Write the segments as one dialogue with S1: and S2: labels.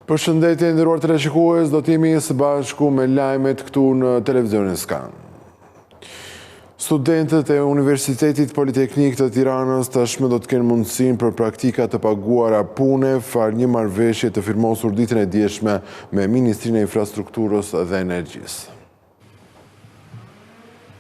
S1: Përshëndetje nderuar teleshikues, do të jemi së bashku me lajmet këtu në televizionin Skan. Studentët e Universitetit Politeknik të Tiranës tashmë do të kenë mundësinë për praktika të paguara pune falë një marrëveshje të firmosur ditën e djeshme me Ministrinë e Infrastrukturës dhe Energjisë.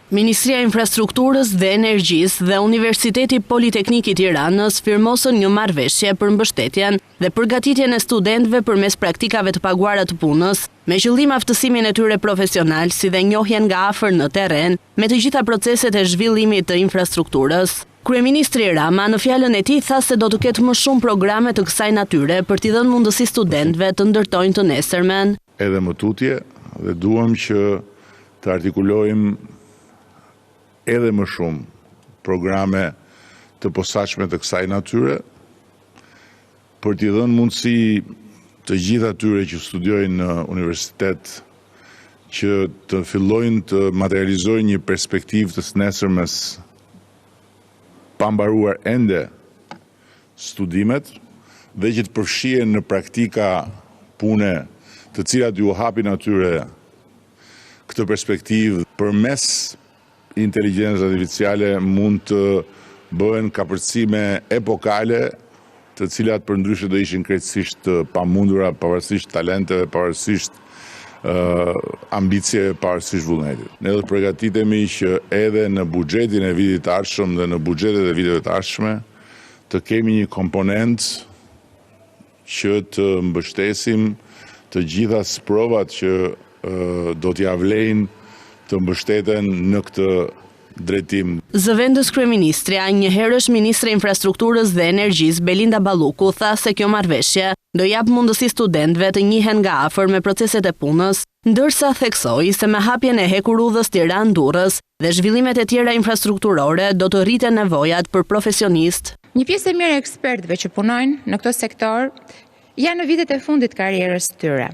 S2: Ministria e Infrastrukturës dhe Energjisë dhe Universiteti Politeknik i Tiranës firmosën një marrëveshje për mbështetjen dhe përgatitjen e studentëve përmes praktikave të paguara të punës, me qëllim aftësimin e tyre profesional si dhe njohjen nga afër në terren me të gjitha proceset e zhvillimit të infrastrukturës. Kryeministri Rama në fjalën e tij tha se do të ketë më shumë programe të kësaj natyre për t'i dhënë mundësi studentëve të ndërtojnë të nesërmen.
S3: Edhe më tutje dhe duam që të artikulojmë edhe më shumë programe të posaçme të kësaj natyre për t'i dhënë mundësi të gjithë atyre që studiojnë në universitet që të fillojnë të materializojnë një perspektivë të së nesërmes pa mbaruar ende studimet dhe që të përfshihen në praktika pune të cilat ju hapin atyre këtë perspektivë përmes inteligjencës artificiale mund të bëhen kapërcime epokale të cilat përndryshe do ishin krejtësisht të pamundura pavarësisht talenteve, pavarësisht ambicieve, pavarësisht vullnetit. Ne do të përgatitemi që edhe në buxhetin e vitit të ardhshëm dhe në buxhetet e viteve të ardhshme të kemi një komponent që të mbështesim të gjitha sprovat që do t'ia vlejnë të mbështeten në këtë drejtim.
S2: Zëvendëskryeministrja, njëherësh ministre e Infrastrukturës dhe Energjisë, Belinda Balluku, tha se kjo marrëveshje do japë mundësi studentëve të njihen nga afër me proceset e punës, ndërsa theksoi se me hapjen e hekurudhës Tiranë-Durrës dhe zhvillimet e tjera infrastrukturore do të rriten nevojat për profesionistë.
S4: Një pjesë e mirë e ekspertëve që punojnë në këtë sektor janë në vitet e fundit të karrierës së tyre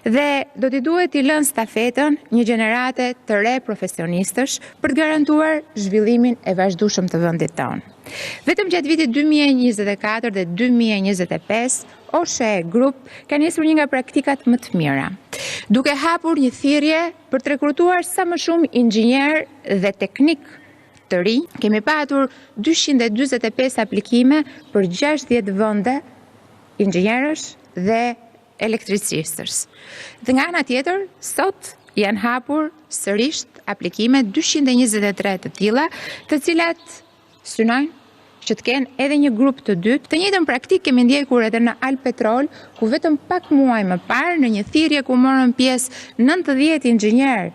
S4: dhe do t'i duhet t'i lënë stafetën një gjenerate të re profesionistësh për të garantuar zhvillimin e vazhdueshëm të vendit tonë. Vetëm gjatë vitit 2024 dhe 2025, OSHEE Group ka nisur një nga praktikat më të mira, duke hapur një thirrje për të rekrutuar sa më shumë inxhinierë dhe teknikë të rinj. Kemi patur 245 aplikime për 60 vende inxhinierësh dhe elektricistësh. Dhe nga ana tjetër, sot janë hapur sërisht aplikime 223 të tilla, të cilat synojnë që të kenë edhe një grup të dytë. Të njëjtën praktikë kemi ndjekur edhe në Albpetrol, ku vetëm pak muaj më parë në një thirrje ku morën pjesë 90 inxhinierë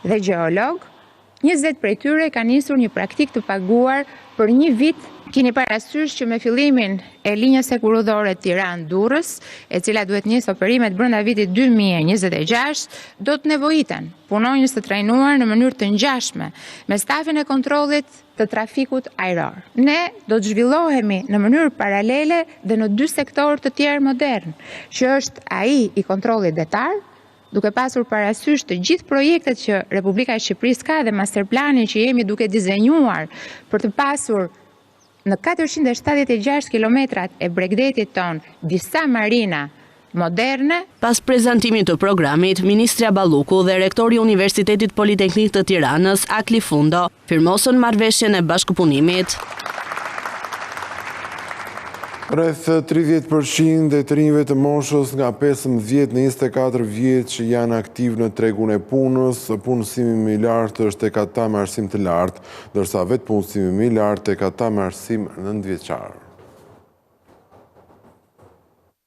S4: dhe gjeologë, 20 prej tyre kanë nisur një praktikë të paguar për një vit. Kini parasysh që me fillimin e linjës hekurudhore Tiranë-Durrës, e cila duhet nisë operimet brenda vitit 2026, do të nevojiten punonjës të trajnuar në mënyrë të ngjashme me stafin e kontrollit të trafikut ajror. Ne do të zhvillohemi në mënyrë paralele dhe në dy sektorë të tjerë modernë, që është ai i kontrollit detar Duke pasur parasysh të gjithë projektet që Republika e Shqipërisë ka dhe masterplanin që jemi duke dizenjuar për të pasur në 476 kilometrat e bregdetit tonë disa marina moderne.
S2: Pas prezantimit të programit, ministrja Balluku dhe rektori i Universitetit Politeknik të Tiranës, Akli Fundo, firmosën marrëveshjen e bashkëpunimit.
S1: Rreth 30 për qind e të rinjve të moshës nga 15 në 24 vjeç janë aktivë në tregun e punës, punësimi më i lartë është tek ata me arsim të lartë, ndërsa vetëpunësimi më i lartë tek ata me arsim nëntëvjeçar.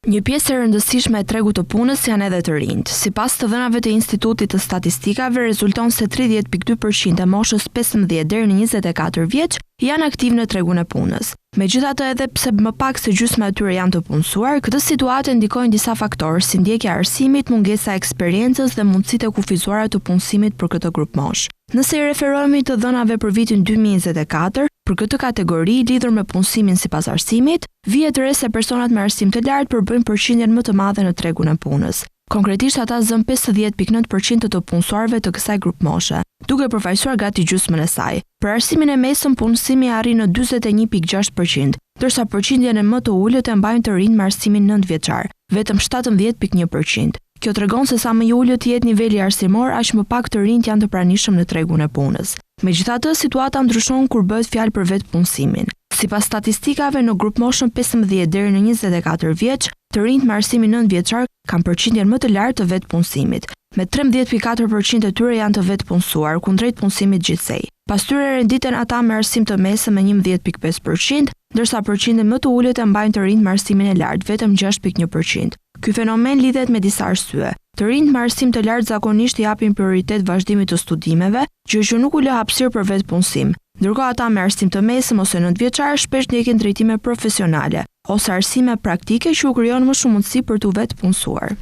S5: Një pjesë e rëndësishme e tregut të punës janë edhe të rinjtë. Sipas të dhënave të Institutit të Statistikave, rezulton se 30.2% e moshës 15 deri në 24 vjeç janë aktivë në tregun e punës. Megjithatë, edhe pse më pak se gjysma e tyre janë të punësuar, këtë situatë e ndikojnë disa faktorë, si ndjekja e arsimit, mungesa e eksperiencës dhe mundësitë e kufizuara të punësimit për këtë grupmoshë. Nëse i referohemi të dhënave për vitin 2024, për këtë kategori, lidhur me punësimin sipas arsimit, vihet re se personat me arsim të lartë përbëjnë përqindjen më të madhe në tregun e punës. Konkretisht ata zënë 50.9% të të punësuarve të kësaj grupmoshe, duke përfaqësuar gati gjysmën e saj. Për arsimin e mesëm, punësimi arrin në 41.6%, ndërsa përqindjen e më të ulët e mbajnë të rinjtë me arsimin nëntëvjeçar, vetëm 17,1%. Kjo tregon se sa më i ulët të jetë niveli arsimor, aq më pak të rinjtë janë të pranishëm në tregun e punës. Megjithatë, situata ndryshon kur bëhet fjalë për vetëpunësimin. Sipas statistikave, në grupmoshën 15 deri në 24 vjeç, të rinjtë me arsimin nëntëvjeçar kanë përqindjen më të lartë të vetëpunësimit. Me 13,4% e tyre janë të vetëpunësuar, kundrejt punësimit gjithsej. Pas tyre renditen ata me arsim të mesëm me 11,5%, ndërsa përqindjen më të ulët e mbajnë të rinjtë me arsimin e lartë, vetëm 6,1%. Ky fenomen lidhet me disa arsye. Të rinjtë me arsim të lartë zakonisht i japin prioritet vazhdimit të studimeve, gjë që nuk u lë hapësirë për vetëpunësim. Ndërkohë ata me arsim të mesëm ose nëntëvjeçar shpesh ndjekin drejtime profesionale ose arsime praktike që u krijon më shumë mundësi për t'u vetëpunësuar.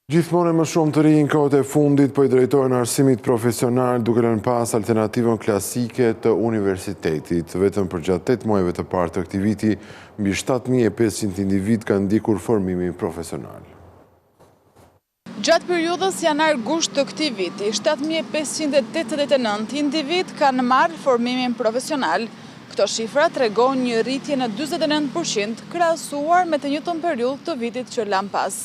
S1: Gjithmonë e më shumë të rinj kohët e fundit po i drejtohen arsimit profesional duke lënë pas alternativën klasike të universitetit. Vetëm përgjatë 8 muajve të parë të këtij viti, mbi 7500 individë kanë ndjekur formimin profesional.
S6: Gjatë periudhës janar-gusht të këtij viti, 7589 individë kanë marrë formimin profesional. Këto shifra tregojnë një rritje në 49% krahasuar me të njëjtën periudhë të vitit që lamë pas.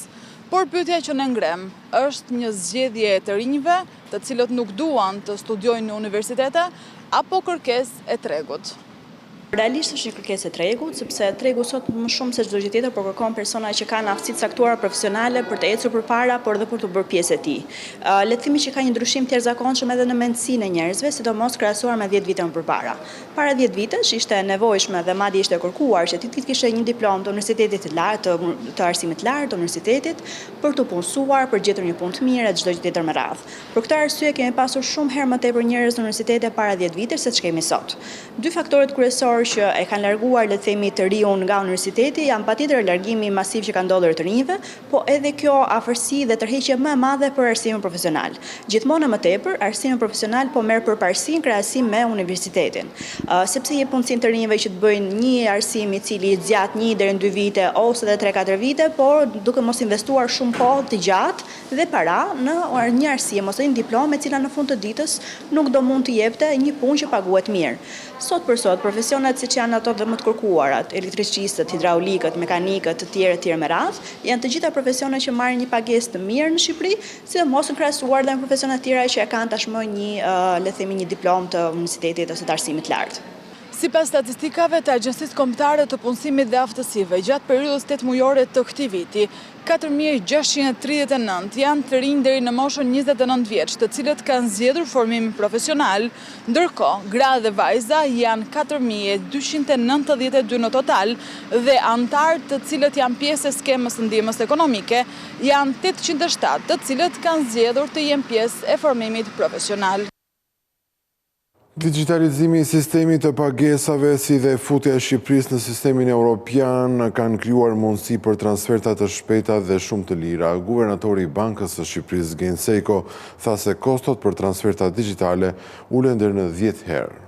S6: Por pyetja që ne ngremë, është një zgjedhje e të rinjve, të cilët nuk duan të studiojnë në universitete, apo kërkesë e tregut?
S7: Realisht është një kërkesë e tregut, sepse tregu sot më shumë se çdo gjë tjetër po kërkon persona që kanë aftësi të caktuara profesionale për të ecur përpara, por edhe për t'u bërë pjesë e tij. Le të themi që ka një ndryshim të jashtëzakonshëm edhe në mendësinë e njerëzve, sidomos krahasuar me 10 vite më përpara. Para 10 vitesh ishte e nevojshme dhe madje ishte kërkuar që ti të kishe një diplomë të universitetit të lartë, të, të arsimit të lartë, të universitetit, për t'u punësuar, për të gjetur një punë të mirë e çdo gjë tjetër me radhë. Për këtë arsye kemi pasur shumë herë më tepër njerëz në universitete para 10 vitesh se ç'kemi sot. Dy faktorët kryesorë që e kanë larguar, le të themi, të riun nga universiteti janë patjetër largimi masiv që ka ndodhur i të rinjve, po edhe kjo afërsi dhe tërheqje më e madhe për arsimin profesional. Gjithmonë e më tepër, arsimi profesional po merr përparësi në krahasim me universitetin. Sepse jep mundësinë të rinjve që të bëjnë një arsim i cili zgjat një deri në dy vite ose edhe 3-4 vite, por duke mos investuar shumë kohë të gjatë dhe para në një arsim ose një diplomë e cila në fund të ditës nuk do mund të jepte një punë që paguhet mirë. Sot për sot, profesionet siç janë ato dhe më të kërkuarat, elektricistët, hidraulikët, mekanikët, të tjerë e tjerë me radhë, janë të gjitha profesione që marrin një pagesë të mirë në Shqipëri, sidomos në krahasuar dhe me profesione të tjera që e kanë tashmë një, le të themi, një diplomë të universitetit ose të arsimit të lartë.
S6: Sipas statistikave të Agjencisë Kombëtare të Punësimit dhe Aftësive, gjatë periudhës 8 mujore të këtij viti, 4639 janë të rinj deri në moshën 29 vjeç, të cilët kanë zgjedhur formimin profesional. Ndërkohë, gra dhe vajza janë 4292 në total dhe anëtarë të cilët janë pjesë e skemës së ndihmës ekonomike janë 807, të cilët kanë zgjedhur të jenë pjesë e formimit profesional.
S1: Digitalizimi i sistemit të pagesave si dhe futja e Shqipërisë në sistemin europian kanë krijuar mundësi për transferta të shpejta dhe shumë të lira. Guvernatori i Bankës së Shqipërisë, Gent Sejko, tha se kostot për transferta digjitale ulen deri në 10 herë.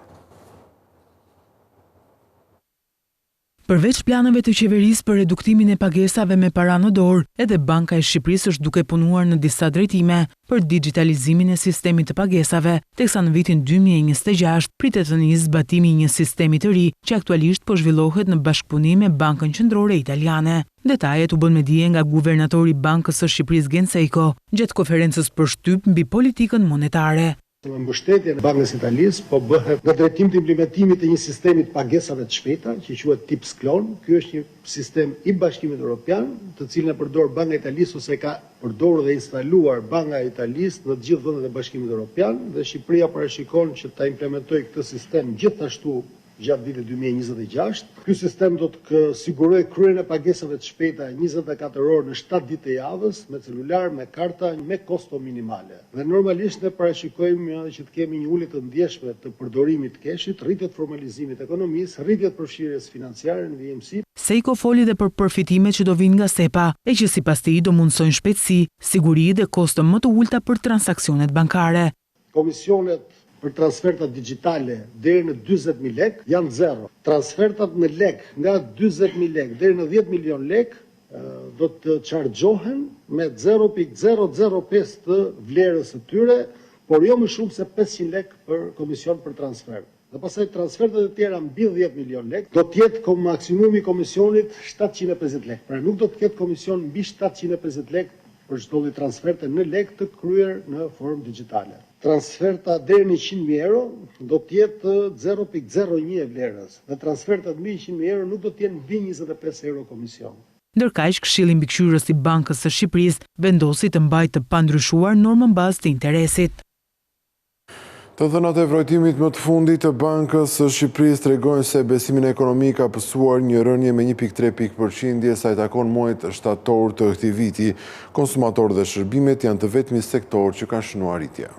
S8: Përveç planeve të qeverisë për reduktimin e pagesave me para në dorë, edhe Banka e Shqipërisë është duke punuar në disa drejtime për digjitalizimin e sistemit të pagesave, teksa në vitin 2026 pritet të nisë zbatimi i një sistemi të ri që aktualisht po zhvillohet në bashkëpunim me Bankën Qendrore Italiane. Detajet u bënë me dije nga guvernatori i Bankës së Shqipërisë Gent Sejko gjatë konferencës për shtyp mbi politikën monetare.
S9: Me mbështetjen e Bankës së Italisë po bëhet në drejtim të implementimit të një sistemi të pagesave të shpejta që quhet TIPS Clone. Ky është një sistem i Bashkimit Evropian, të cilin e përdor Banka e Italisë ose e ka përdorur dhe instaluar Banka e Italisë në të gjithë vendet e Bashkimit Evropian dhe Shqipëria parashikon që ta implementojë këtë sistem gjithashtu gjatë vitit 2026. Ky sistem do të sigurojë kryerjen e pagesave të shpejta 24 orë në 7 ditë të javës me celular, me karta, me kosto minimale. Dhe normalisht ne parashikojmë që të kemi një ulje të ndjeshme të përdorimit të keshit, rritje të formalizimit të ekonomisë, rritje të përfshirjes financiare në vijimësi.
S8: Sejko foli dhe për përfitimet që do vijnë nga SEPA, e që sipas tij do mundësojnë shpejtësi, siguri dhe kosto më të ulëta për transaksionet bankare.
S9: Komisionet për transfertat digjitale deri në 40.000 lek janë zero. Transfertat në lek nga 40.000 lek deri në 10 milion lek do të çarxhohen me 0.005 të vlerës së tyre, por jo më shumë se 500 lek për komision për transfer. Dhe pastaj transfertat e tjera mbi 10 milionë lekë do të jetë maksimumi i komisionit 750 lekë. Pra nuk do të ketë komision mbi 750 lekë për çdo lloj transferte në lekë të kryer në formë digjitale. Transferta deri në 100.000 euro do të jetë 0.01 e vlerës dhe transfertat mbi 100.000 euro nuk do të jenë mbi 25 euro komision.
S8: Ndërkaq, Këshilli Mbikëqyrës i Bankës së Shqipërisë vendosi të mbajë të pandryshuar normën bazë të interesit.
S1: Të dhënat e vrojtimit më të fundit të Bankës së Shqipërisë tregojnë se besimi në ekonomi ka pësuar një rënie me 1.3 pikë përqindje sa i takon muajit shtator të këtij viti. Konsumatorët dhe shërbimet janë të vetmit sektorë që kanë shënuar rritje.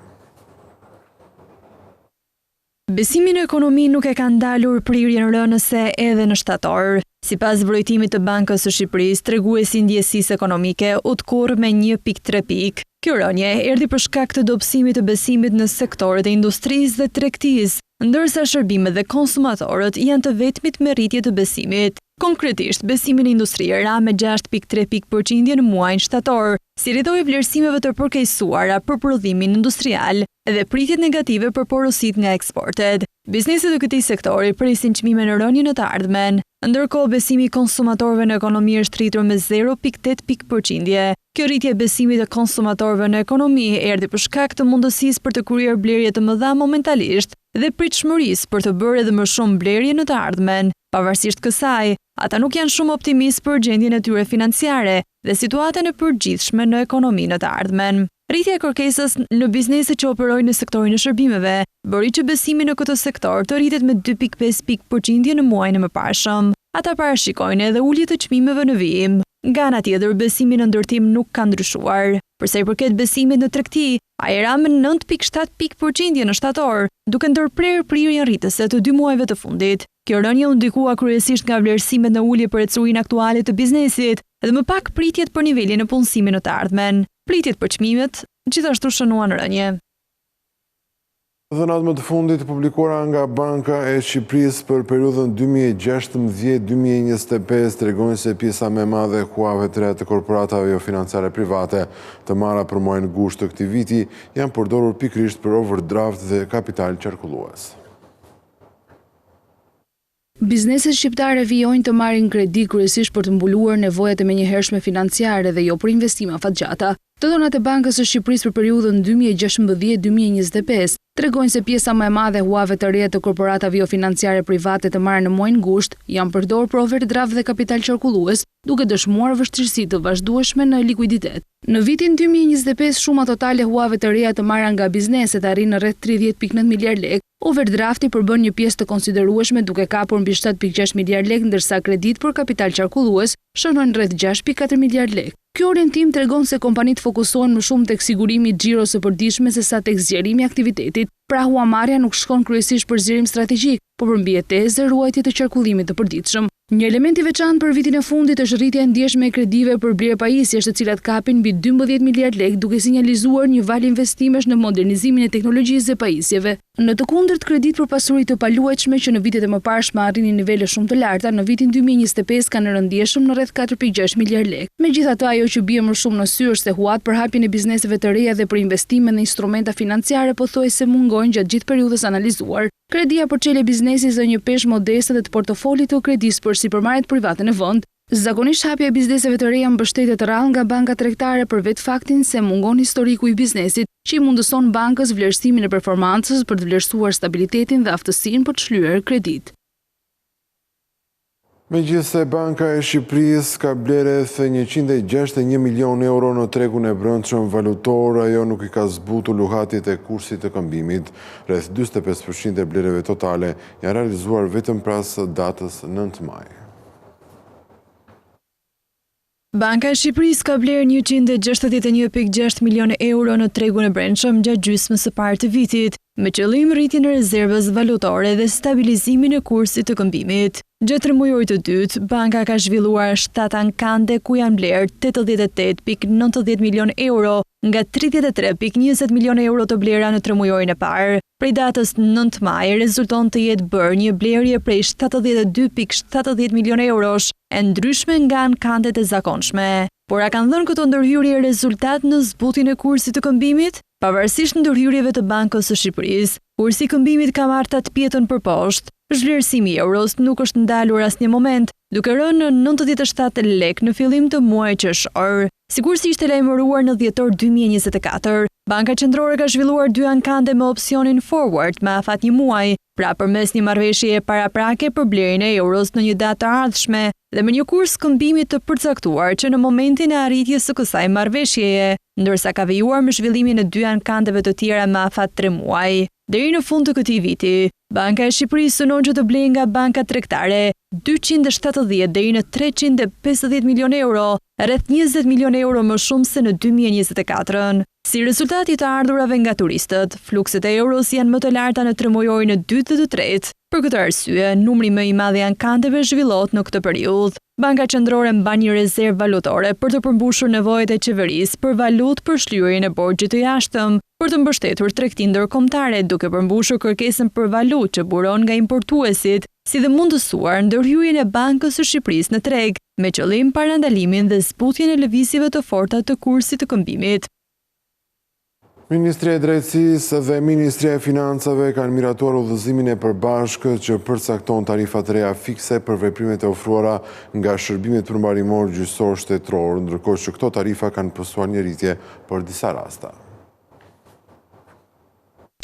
S5: Besimi në ekonomi nuk e ka ndalur prirjen rënëse edhe në shtator. Sipas vrojtimit të Bankës së Shqipërisë, treguesi i ndjesisë ekonomike u tkurr me 1.3 pikë. Kjo rënie erdhi për shkak të dobësimit të besimit në sektorët e industrisë dhe tregtisë, ndërsa shërbimet dhe konsumatorët janë të vetmit me rritje të besimit. Konkretisht, besimi në industri ra me 6.3 pikë përqindje në muajin shtator, si rrjedhojë e vlerësimeve të përkeqësuara për prodhimin industrial dhe pritjet negative për porositë nga eksportet. Bizneset e këtij sektori presin çmime në rënie në të ardhmen. Ndërkohë, besimi i konsumatorëve në ekonomi është rritur me 0.8 pikë përqindje. Kjo rritje e besimit të konsumatorëve në ekonomi erdhi për shkak të mundësisë për të kryer blerje të mëdha momentalisht dhe pritshmërisë për të bërë edhe më shumë blerje në të ardhmen. Pavarësisht kësaj, ata nuk janë shumë optimistë për gjendjen e tyre financiare dhe situatën e përgjithshme në ekonomi në të ardhmen. Rritja e kërkesës në bizneset që operojnë në sektorin e shërbimeve bëri që besimi në këtë sektor të rritet me 2.5 pikë përqindje në muajin e mëparshëm. Ata parashikojnë edhe ulje të çmimeve në vijim. Nga ana tjetër, besimi në ndërtim nuk ka ndryshuar. Për sa i përket besimit në tregti, ai ra me 9.7 pikë përqindje në shtator, duke ndërprerë prirjen rritëse të dy muajve të fundit. Kjo rënie u ndikua kryesisht nga vlerësimet në ulje për ecurinë aktuale të biznesit dhe më pak pritjet për nivelin e punësimit në të ardhmen. Pritjet për çmimet gjithashtu shënuan rënie.
S1: Të dhënat më të fundit të publikuara nga Banka e Shqipërisë për periudhën 2016-2025 tregojnë se pjesa më e madhe e huave të reja të korporatave jofinanciare private të marra për muajin gusht të këtij viti janë përdorur pikërisht për overdraft dhe kapital qarkullues.
S10: Bizneset shqiptare vijojnë të marrin kredi kryesisht për të mbuluar nevojat e menjëhershme financiare dhe jo për investime afatgjata. Të dhënat e Bankës së Shqipërisë për periudhën 2016-2025 tregojnë se pjesa më e madhe e huave të reja të korporatave jofinanciare private të marra në muajin gusht janë përdorur për overdraft dhe kapital qarkullues, duke dëshmuar vështirësi të vazhdueshme në likuiditet. Në vitin 2025, shuma totale e huave të reja të marra nga bizneset arrin në rreth 30.9 miliardë lekë, Overdrafti përbën një pjesë të konsiderueshme duke kapur mbi 7.6 miliardë lekë ndërsa kreditë për kapital qarkullues shënojnë rreth 6.4 miliardë lekë. Ky orientim tregon se kompanitë fokusohen më shumë tek sigurimi i xhiros së përditshme sesa tek zgjerimi i aktivitetit. Pra huamarrja nuk shkon kryesisht për zgjerim strategjik, por për mbijetesë dhe ruajtje të qarkullimit të përditshëm. Një element i veçantë për vitin e fundit është rritja e ndjeshme e kredive për blerje pajisjesh të cilat kapin mbi 12 miliardë lekë duke sinjalizuar një valë investimesh në modernizimin e teknologjisë dhe pajisjeve. Në të kundërt, kreditë për pasuri të paluajtshme që në vitet e mëparshme arrinin nivele shumë të larta, në vitin 2025 kanë rënë ndjeshëm në rreth 4.6 miliardë lekë. Megjithatë, ajo që bie më shumë në sy është se huat për hapjen e bizneseve të reja dhe për investime në instrumenta financiare pothuajse mungojnë gjatë gjithë periudhës analizuar. Kredia për çelje biznesi zë një peshë modeste dhe të portofolit të kredisë për sipërmarrjet private në vend. Zakonisht hapja e bizneseve të reja mbështetet rrallë nga bankat tregtare për vetë faktin se mungon historiku i biznesit, që i mundëson bankës vlerësimin e performancës për të vlerësuar stabilitetin dhe aftësinë për të shlyer kreditë.
S1: Megjithëse Banka e Shqipërisë ka blerë rreth 161 milionë euro në tregun e brendshëm valutor, ajo nuk i ka zbutur luhatjet e kursit të këmbimit. Rreth 45% e blerjeve totale janë realizuar vetëm pas datës 9 maj.
S5: Banka e Shqipërisë ka blerë 161.6 milionë euro në tregun e brendshëm gjatë gjysmës së parë të vitit, me qëllim rritjen e rezervës valutore dhe stabilizimin e kursit të këmbimit. Gjatë tremujorit të dytë, banka ka zhvilluar 7 ankande ku janë blerë 88.90 milionë euro nga 33.20 milionë euro të blera në tremujorin e parë. Prej datës 9 maj rezulton të jetë bërë një blerje prej 72.70 milionë eurosh, e ndryshme nga ankandet e zakonshme. Por a kanë dhënë këto ndërhyrje rezultat në zbutjen e kursit të këmbimit?
S11: Pavarësisht ndërhyrjeve të Bankës së Shqipërisë, kursi i këmbimit ka marrë tatëpjetën për poshtë. Zhvlerësimi i euros nuk është ndalur asnjë moment, duke rënë në 97 lekë në fillim të muajit qershor. Sikurse ishte lajmëruar në dhjetor 2024, Banka Qendrore ka zhvilluar dy ankande me opsionin forward me afat një muaj, pra përmes një marrëveshjeje paraprake për blerjen e euros në një datë të ardhshme dhe me një kurs këmbimi të përcaktuar që në momentin e arritjes së kësaj marrëveshjeje, ndërsa ka vijuar me zhvillimin e dy ankandeve të tjera me afat tre muaj. Deri në fund të këtij viti, Banka e Shqipërisë synon që të blejë nga bankat tregtare 270 deri në 350 milionë euro, rreth 20 milionë euro më shumë se në 2024-ën. Si rezultat i të ardhurave nga turistët, flukset e euros janë më të larta në tremujorin e dytë dhe të tretë. Për këtë arsye, numri më i madh i ankandeve zhvillohet në këtë periudhë. Banka Qendrore mban një rezervë valutore për të përmbushur nevojat e qeverisë për valutë për shlyerjen e borxhit të jashtëm, për të mbështetur tregtinë ndërkombëtare duke përmbushur kërkesën për valutë që buron nga importuesit, si dhe mundësuar ndërhyrjen e Bankës së Shqipërisë në treg, me qëllim parandalimin dhe zbutjen e lëvizjeve të forta të kursit të këmbimit.
S1: Ministria e Drejtësisë dhe Ministria e Financave kanë miratuar udhëzimin e përbashkët që përcakton tarifa të reja fikse për veprimet e ofruara nga shërbimet përmbarimor gjyqësor shtetëror, ndërkohë që këto tarifa kanë pësuar një rritje për disa raste.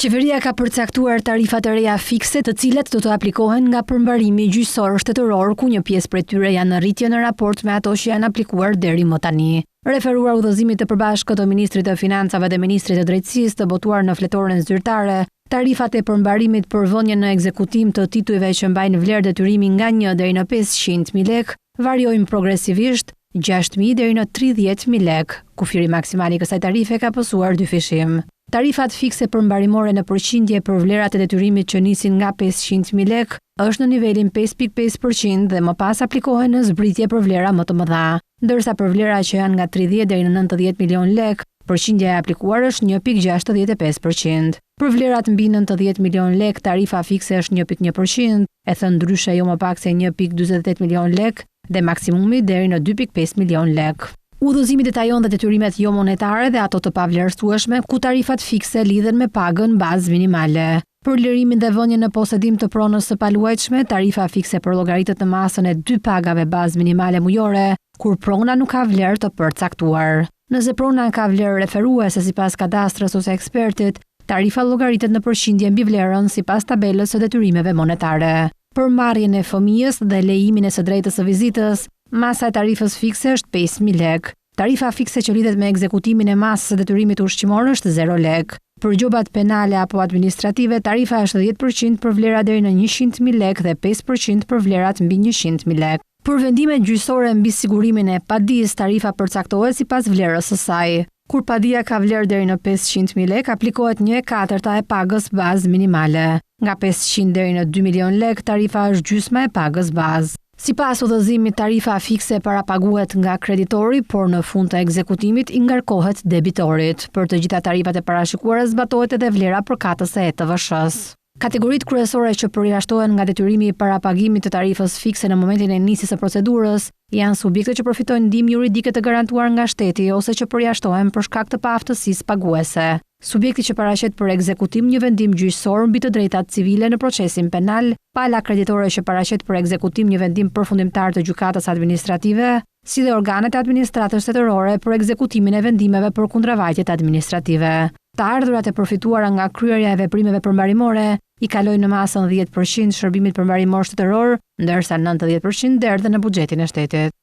S12: Qeveria ka përcaktuar tarifa të reja fikse të cilat do të aplikohen nga përmbarimi gjyqësor shtetëror ku një pjesë prej tyre janë në rritje në raport me ato që janë aplikuar deri më tani. Referuar udhëzimit të përbashkët të Ministrit të Financave dhe Ministrit të Drejtësisë të botuar në Fletoren Zyrtare, tarifat e përmbarimit për vënien në ekzekutim të titujve që mbajnë vlerë detyrimi nga një deri në 500.000 lekë variojnë progresivisht 6.000 deri në 30.000 lekë. Kufiri maksimal i kësaj tarife ka pësuar dyfishim. Tarifat fikse përmbarimore në përqindje për vlerat e detyrimit që nisin nga 500.000 lekë është në nivelin 5.5% dhe më pas aplikohen në zbritje për vlera më të mëdha. Ndërsa për vlera që janë nga 30 deri në 90 milion lekë, përqindja e aplikuar është 1.65%. Për vlerat mbi 90 milion lekë, tarifa fikse është 1.1%, e thënë ndryshe jo më pak se 1.48 milion lekë dhe maksimumi deri në 2.5 milion lekë. Udhëzimi detajon dhe detyrimet jo monetare dhe ato të pavlerësueshme, ku tarifat fikse lidhen me pagën bazë minimale. Për lirimin dhe vënien në posedim të pronës së paluajtshme, tarifa fikse përllogaritet në masën e dy pagave bazë minimale mujore, kur prona nuk ka vlerë të përcaktuar. Nëse prona ka vlerë referuese sipas kadastrës ose ekspertit, tarifa llogaritet në përqindje mbi vlerën sipas tabelës së detyrimeve monetare. Për marrjen e fëmijës dhe lejimin e së drejtës së vizitës, masa e tarifës fikse është 5000 lekë. Tarifa fikse që lidhet me ekzekutimin e masës së detyrimit ushqimor është 0 lekë. Për gjobat penale apo administrative, tarifa është 10% për vlera deri në 100.000 lekë dhe 5% për vlerat mbi 100.000 lekë. Për vendimet gjyqësore mbi sigurimin e padisë, tarifa përcaktohet sipas vlerës së saj. Kur padia ka vlerë deri në 500.000 lekë, aplikohet 1/4 e pagës bazë minimale. Nga 500 deri në 2 milion lekë, tarifa është gjysma e pagës bazë. Sipas udhëzimit, tarifa fikse parapaguhet nga kreditori, por në fund të ekzekutimit i ngarkohet debitorit. Për të gjitha tarifat e parashikuara zbatohet edhe vlera përkatëse e TVSH-së. Kategoritë kryesore që përjashtohen nga detyrimi i parapagimit të tarifës fikse në momentin e nisjes së procedurës janë subjektet që përfitojnë ndihmë juridike të garantuar nga shteti ose që përjashtohen për shkak të paaftësisë paguese. Subjekti që paraqet për ekzekutim një vendim gjyqësor mbi të drejtat civile në procesin penal, pala kreditore që paraqet për ekzekutim një vendim përfundimtar të gjykatës administrative, si dhe organet e administratës shtetërore për ekzekutimin e vendimeve për kundravajtjet administrative. Të ardhurat e përfituara nga kryerja e veprimeve përmbarimore i kalojnë në masën 10% shërbimit përmbarimor shtetëror, ndërsa 90% derdhen në buxhetin e shtetit.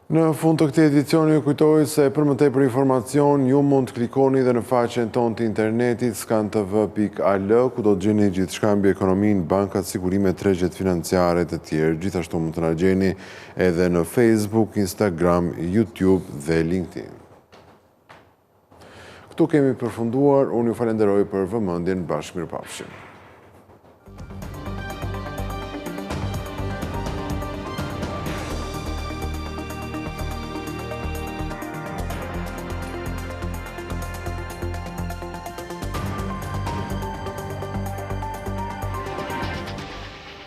S1: Në fund të këtij edicioni ju kujtoj se për më tepër informacion ju mund të klikoni dhe në faqen tonë të internetit skantv.al ku do të gjeni gjithçka mbi ekonominë, bankat, sigurimet, tregjet financiare të tjerë. Gjithashtu mund të na gjeni edhe në Facebook, Instagram, YouTube dhe LinkedIn. Këtu kemi përfunduar, unë ju falenderoj për vëmendjen, bashkë mirupafshim.